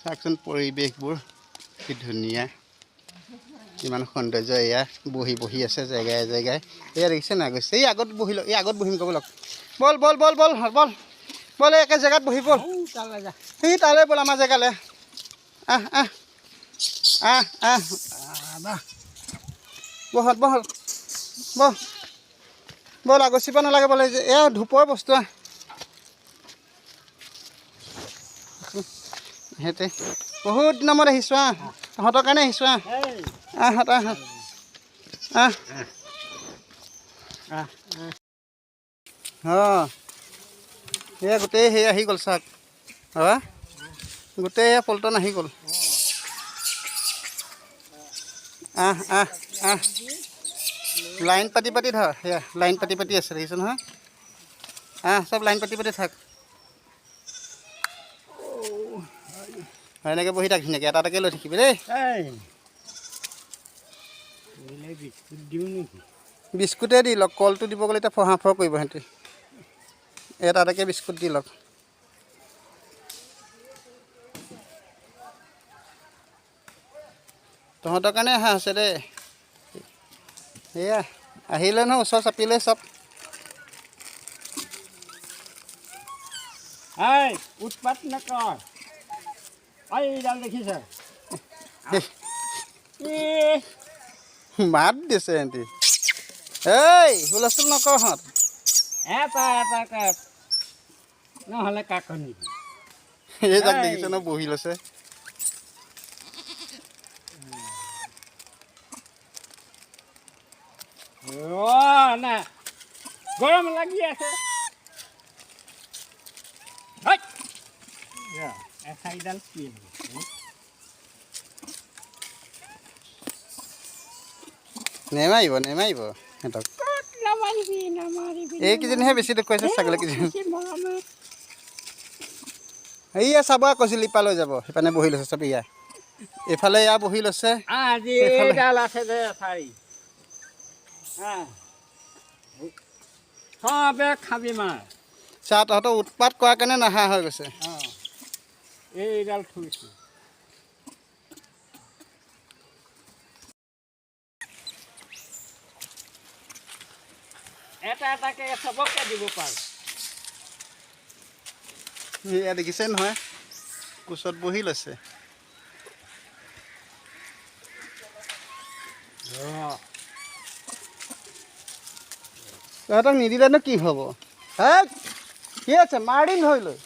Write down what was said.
চাওকচোন পৰিৱেশবোৰ কি ধুনীয়া, কিমান সৌন্দৰ্য। এয়া বহি বহি আছে জেগাই জেগাই। এয়া দেখিছে নাই গৈছে। এই আগত বহি লওক, এই আগত বহিম ক'ব লওক। ব'ল ব'ল ব'ল ব'ল ব'ল ব'ল, এই একে জেগাত বহি ব'ল। সেই তালৈ ব'ল, আমাৰ জেগালৈ। আহ আহ আহ আহ, বহত বহত বহ ব'ল, আগচিব নালাগে ব'ল। এয়া ধূপৰ বস্তু। আহ সিহঁতে বহুত দিনৰ মূৰত আহিছোঁ। আহ তহঁতৰ কাৰণে আহিছোঁ। আহ আহ আহ আহ আহ। অঁ এয়া গোটেই সেই আহি গ'ল চাওক। অঁ গোটেই এয়া পল্টন আহি গ'ল। আহ আহ আহ, লাইন পাতি পাতি ধৰ। সেয়া লাইন পাতি পাতি আছে, দেখিছ নহয়। আহ চব লাইন পাতি পাতি থাক। এনেকৈ বহি থাক ধুনীয়াকৈ, এটা এটাকৈ লৈ থাকিবি দেই। বিস্কুটে দি লওক, কলটো দিব গ'লে এতিয়া ফহা ফহ কৰিব সিহঁতি। এটা এটাকৈ বিস্কুট দি লওক। তহঁতৰ কাৰণে অহা হৈছে দেই। এয়া আহিলে নহয়, ওচৰ চাপিলে চব। উৎপাত নকৰ। এইডাল দেখিছে, মাত দিছে সিহঁতি। এই হুলস্থুল নকৰ হঁত। এটা এটাকে নহ'লে কাকো নিবি। এই যাক দেখিছে ন বহি লৈছে। না গৰম লাগি আছে। এঠাইডাল কি নেমাৰিব নেমাৰিব সিহঁতক। এইকেইজনীহে বেছি দেখুৱাইছে, ছাগলীকেইজনী। এইয়া চাব আকৌ চিলিপা লৈ যাব। সেইপিনে বহি লৈছে চব। এয়া এইফালে এয়া বহি লৈছে। চা তহঁতৰ উৎপাত কৰাৰ কাৰণে নাহা হৈ গৈছে। এইডাল থৈছোঁ। এটা এটাকে চবকে দিব পাৰোঁ। এয়া দেখিছে নহয়, কোচত বহি লৈছে। তহঁতক নিদিলেনো কি হ'ব? হে কি আছে মাৰিম ধৰি লৈ।